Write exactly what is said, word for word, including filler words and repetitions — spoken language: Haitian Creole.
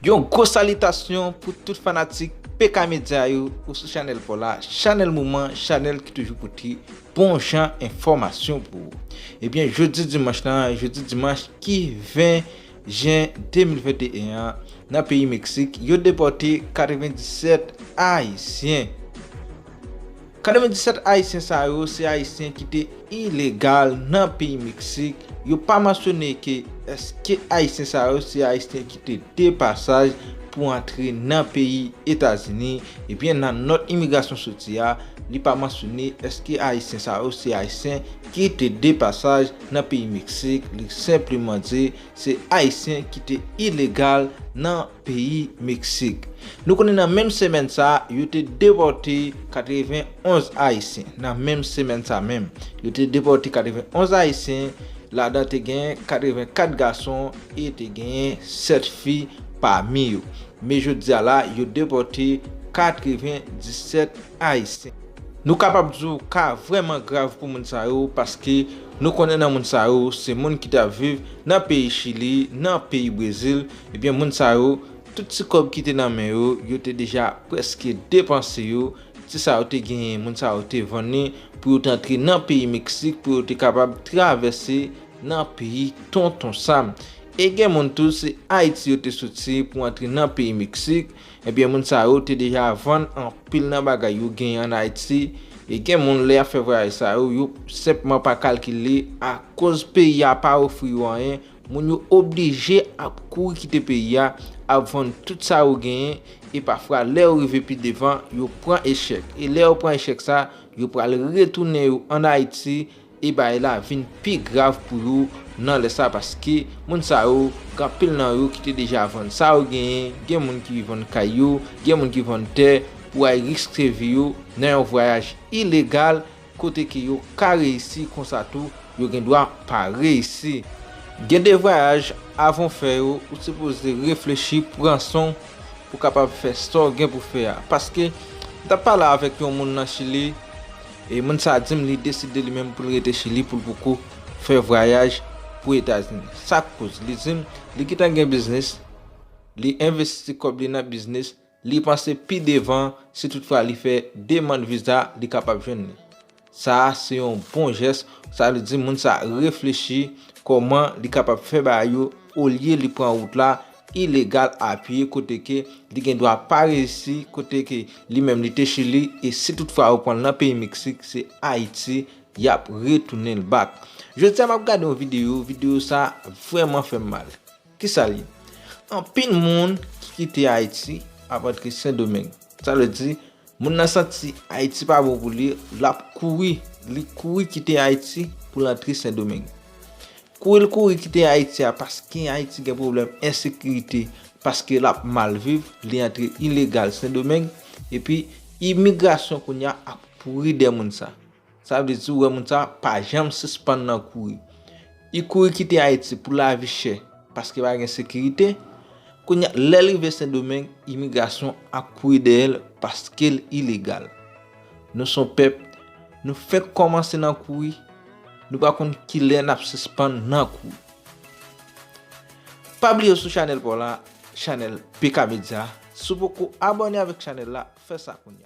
Yon gwo salitasyon pou tout fanatik P K Media yo, ou sou chanèl pa w la, chanèl moman, chanèl ki toujou pote bon jan enfòmasyon pou ou. Ebyen, jodi dimanch lan, jodi dimanch ki ven jen de mil venteyen an, nan peyi Meksik, yo depòte katrevenndisèt Ayisyen. Katrevenndisèt Ayisyen sa yo, se Ayisyen ki te ilegal nan peyi Meksik. Yo pa mansyone ke èske Ayisyen sa yo se Ayisyen ki te de pasaj pou antre nan peyi Etazini. Ebyen, nan nòt imigrasyon soti a, li pa mansyone èske Ayisyen sa yo se Ayisyen ki te de pasaj nan peyi Meksik. Li senpleman di se Ayisyen ki te ilegal nan peyi Meksik. Nou konnen nan menm semèn sa a, yo te depòte katrevenn onz Ayisyen. Nan menm semèn sa menm, yo te depòte katrevenn onz Ayisyen, ladan te gen katrevenn kat gason e te gen sèt fi pami yo. Men jodi a la, yo depòte katrevenndisèt Ayisyen. Nou kapab di w ka vrèman grav pou moun sa yo, paske nou konnen nan moun sa yo, se moun ki t ap viv nan peyi Chili, nan peyi Brezil. Ebyen, moun sa yo, tout ti kòb ki te nan men yo, yo te deja prèske depanse yo. Ti sa yo te genyen, moun sa yo te vann li pou yo te antre nan peyi Meksik, pou yo te kapab travèse nan peyi Tonton Sam. E gen moun tou, se Ayiti yo te soti pou antre nan peyi Meksik. Ebyen, moun sa yo te deja vann anpil nan bagay yo genyen ann Ayiti. E gen moun, lè y ap fè vwayaj sa yo, yo senpman pa kalkile akoz peyi a pa ofri yo anyen. Moun yo oblije ap kouri kite peyi a, ap vann tout sa yo genyen. E pafwa, lè yo rive pi devan, yo pran echèk. E lè yo pran echèk sa, yo pral retounen yo ann Ayiti. E bagay la vin pi grav pou yo nan lè sa, paske moun sa yo, gen anpil nan yo ki te deja vann sa yo genyen, gen moun ki vann kay yo, gen moun ki vann tè pou al riske vi yo nan yon vwayaj ilegal, kote ke yo ka reyisi, konsa tou yo gen dwa pa reyisi. Gen de vwayaj, avan w fè yo, ou sipoze reflechi, pran san w pou w kapab fè sa w gen pou fè a. Paske m t ap pale avèk yon moun nan Chili, e moun sa a di m li deside li menm pou l rete Chili, pou l poko fè vwayaj pou Etazini. Sa k koz? Li di m li gentan gen biznis, li envesti kòb li nan biznis, li panse pi devan, si toutfwa li fè demann viza, li kapab jwenn li. Sa a se yon bon jès, sa vle di moun sa reflechi kòman li kapab fè bagay yo, olye li pran wout la ilegal, apye, kote ke li gen dwa pa reyisi, kote ke li menm li te Chili, e si toutfwa yo pran l nan peyi Meksik, se Ayiti y ap retounen l back. Jodi a m ap gade yon videyo, videyo sa vrèman fè m mal. Kisa l ye? Anpil moun ki kite Ayiti ap antre Sendomeng. Sa vle di, moun nan santi Ayiti pa bon pou li, l ap kouri, li kouri kite Ayiti pou l antre Sendomeng. Kouri l kouri kite Ayiti a paske Ayiti gen pwoblèm ensekirite, paske l ap mal viv, li antre ilegal Sendomeng, epi imigrasyon kounye a ap kouri dèyè moun sa. Sa vle di, ou wè moun sa pa janm sispann nan kouri. Li kouri kite Ayiti pou lavi chè, paske pa gen sekirite. Kounye a, lè l rive Sendomeng, imigrasyon ap kouri dèyè l paske l ilegal. Nou se yon pèp, nou fenk kòmanse nan kouri, nou pa konn kilè n ap sispann nan kouri. Pa bliye sou chanèl pa w la, chanèl P K Media. Si w poko abòne avèk chanèl la, fè sa kounye a.